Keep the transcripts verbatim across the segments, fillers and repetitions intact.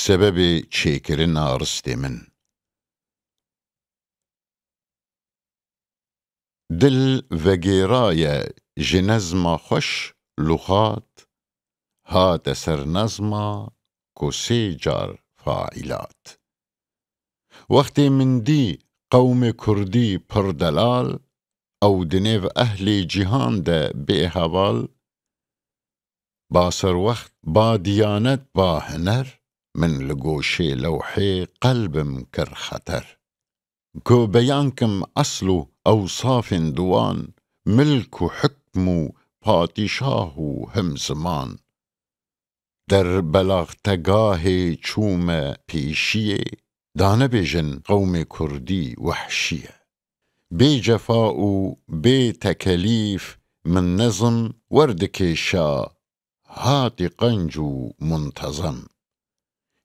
sebebê çêkirina ristê min. Dil vegêraye ji nezma xweş, luxat, hate ser nezma ku sê car failat. Wextê min dî qewmê kurdî pir delal, ew di nêv ehlê cîhan de bêheval, ba serwext, ba diyanet, ba huner, min li goşê lewhê qelbim kir xeter. Ku beyan kim esl û ewsafên di wan, milk û hukm û patîşah û hemziman. Der belaxtegahê çûme pêşiyê, danebêjin qewmê kurdî wehşî ye. Bê cefa û bê tekelîf min nezim werdikêşa hatî qenc û muntezem.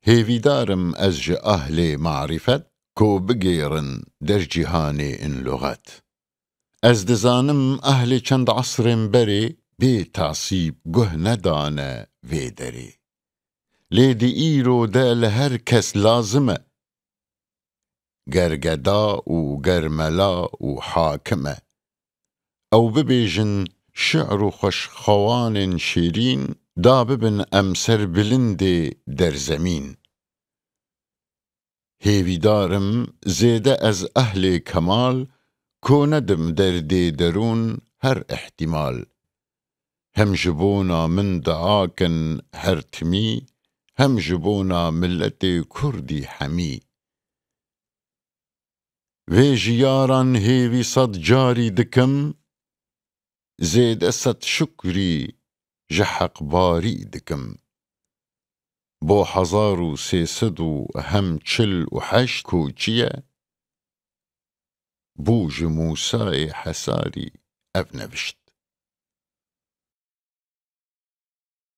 Hêvîdar im ez ji ahlê marîfet ku bigêrin der cîhanê in luxet. Ez dizanim ahlê çend esrên berê bê tasîb guh nedane vê derê. Lê di îro de li her kes lazim e. Ger geda û ger mela û hakim e. Ew bibêjin şi'r û xweşxewanên şêrîn, da bibin em ser bilindê derzemîn. Hêvîdar im zêde ez ehlê kemal, ku nedim derdê derûn her îhtîmal. Hem ji bona min dua kin her timî, hem ji bona miletê kurdî hemî. Vê ji yaran hêvî sed carî dikim, zêde sed şukrî ji heqbarî dikim. Bo hezar û sê sed û hem çil û heşt koçî ye, bû ji Mûsayê Hesarî ev nevişt.